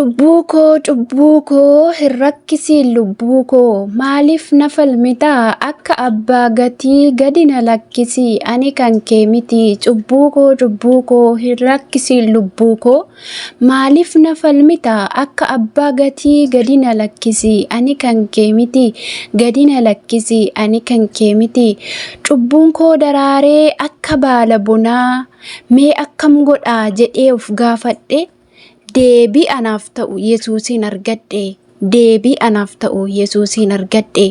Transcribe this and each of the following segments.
Cubbuu koo, cubbuu koo, hin rakkisiin lubbuu koo, maaliif na falmitaa? Akka abbaa gatii gadi na lakkisi, ani kan kee miti. Cubbuu koo, cubbuu koo, hin rakkisiin lubbuu koo, maaliif na falmitaa? Akka abbaa gatii gadi na lakkisi, ani kan kee miti. Gadi na lakkisi, ani kan kee miti. Cubbuun koo daraaree akka baala bonaa, mee akkam godhaa jedhee of gaafadhe. Deebii anaaf ta'u Yesuusiin argadhe. Deebii anaaf ta'u Yesuusiin argadhe.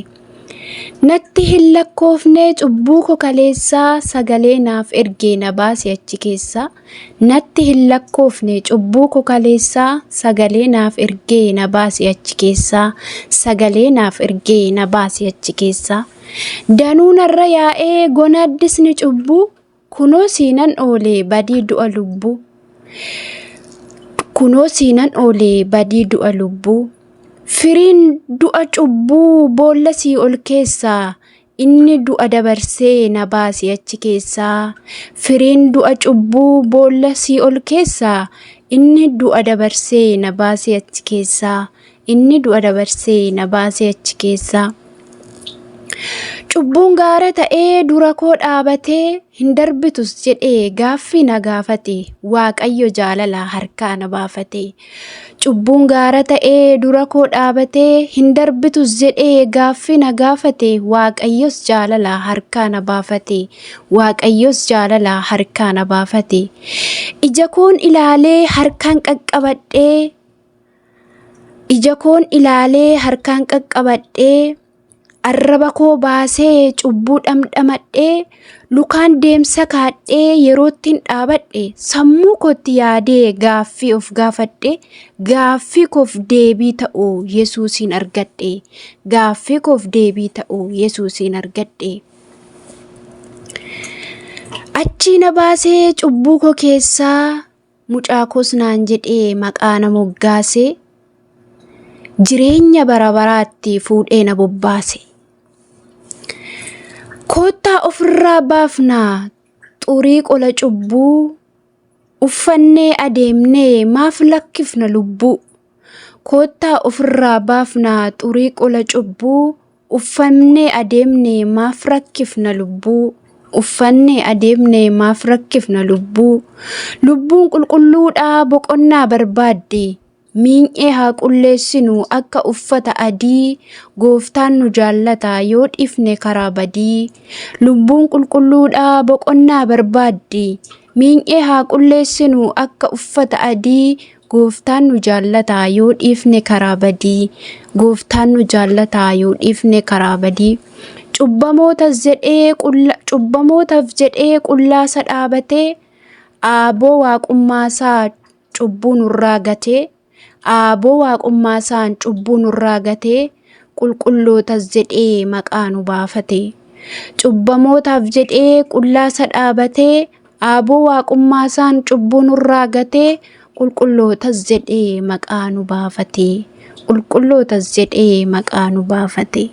Natti hin lakkoofne cubbuu koo kaleessaa, sagalee naaf ergee na baase achi keessaa. Natti hin lakkoofne cubbuu koo kaleessaa, sagalee naaf ergee na baase achi keessaa. Sagalee naaf ergee na baase achi keessaa. Danuu narra yaa'ee gonaaddisni cubbuu, kunoo siinan oolee badii du'a lubbuu. Kunoo siinan oolee badii du'a lubbuu. Firiin du'a cubbuu boolla sii ol keessaa, inni du'a dabarsee na baase achi keessaa. Firiin du'a cubbuu boolla sii ol keessaa, inni du'a dabarsee na baase achi keessaa. Inni du'a dabarsee na baase achi keessaa. Cubbuun gaara ta'ee dura koo dhaabatee, hin darbitus jedhee gaaffii na gaafate, Waaqayyo jaalala harkaa na baafate. Cubbuun gaara ta'ee dura koo dhaabatee, hin darbitus jedhee gaaffii na gaafate, Waaqayyos jaalala harkaa na baafate. Waaqayyos jaalala harkaa na baafate. Ija koon ilaalee harkaan qaqqabadhee, ija koon ilaalee harkaan qaqqabadhee, arraba koo baasee cubbuu dhamdhamadhee, lukaan deemsa kaadhee yeroottin dhaabadhe, sammuu kootti yaadee gaaffii of gaafadhe, gaaffii koof deebii ta'u Yesuusiin argadhe. Gaaffii koof deebii ta'u Yesuusiin argadhe. Achii na baasee cubbuu koo keessaa, mucaa koos naan jedhee maqaa na moggaasee, jireenya bara baraatti fuudhee na bobbaase. Koottaa ofirraa baafnaa xurii qola cubbuu, uffannee adeemnee maaf lakkifna lubbuu. Koottaa ofirraa baafnaa xurii qola cubbuu, uffannee adeemnee maaf rakkifna lubbuu. Uffannee adeemnee maaf rakkifna lubbuu. Lubbuun qulqulluudhaa boqonnaa barbaaddi. Miinyee haa qulleessinu akka uffata adii, gooftaan nu jaallata yoo dhiifne karaa badii. Lubbuun qulqulluudhaa boqonnaa barbaaddi. Miinyee haa qulleessinu akka uffata adii, gooftaan nu jaallata yoo dhiifne karaa badii. Gooftaan nu jaallata yoo dhiifne karaa badii. Cubbamootaaf jedhee qullaasa dhaabatee, aaboo waaqummaa cubbuu nurraa gatee, aaboo waaqummaasaan cubbuu nurraa gatee, qulqullootas jedhee maqaa nu baafate. Cubbamootaaf jedhee qullaasa dhaabatee, aaboo waaqummaasaan cubbuu nurraa gatee, qulqullootas jedhee maqaa nu baafate. Qulqullootas jedhee maqaa nu baafate.